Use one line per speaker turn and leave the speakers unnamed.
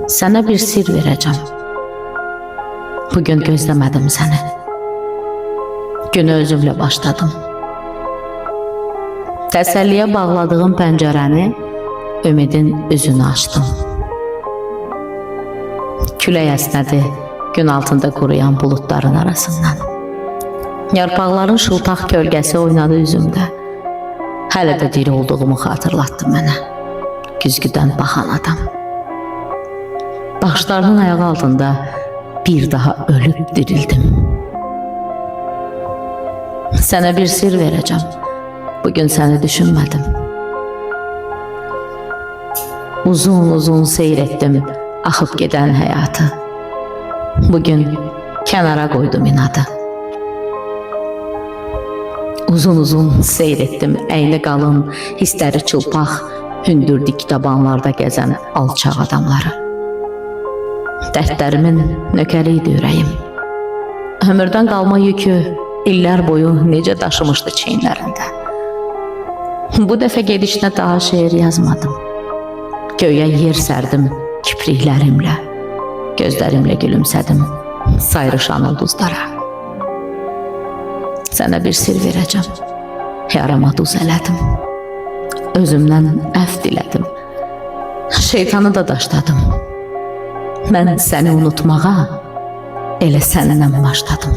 Sənə bir sir verəcəm. Bugün gözləmədim səni. Günü özümlə başladım. Təsəlliyə bağladığım pəncərəni ümidin üzünü açdım. Külək əsnədi gün altında quruyan buludların arasından. Yarpaqların şıltaq kölgəsi oynadı üzümdə. Hələ də diri olduğumu xatırlatdı mənə. Güzgüdən baxan adam. Daşlarının ayağı altında bir daha ölüb dirildim. Sənə bir sir verəcəm. Bugün səni düşünmədim. Uzun uzun seyr etdim axıb gedən həyatı. Bugün kənara qoydum inadı. Uzun uzun seyr etdim əyni qalın, hissləri çılpaq, hündür dik dabanlarda gəzən alçaq adamları. Dərdlərimin nökəri idi ürəyim. Ömürdən qalma yükü illər boyu necə daşımışdı çiyinlərində. Bu dəfə gedişinə daha şeir yazmadım. Göyə yer sərdim kipriklərimlə. Gözlərimlə gülümsədim sayrışan ulduzlara. Sənə bir sir verəcəm. Yarama duz elədim. Özümdən əf dilədim. Şeytanı da daşladım. Mən səni unutmağa elə səninlə başladım.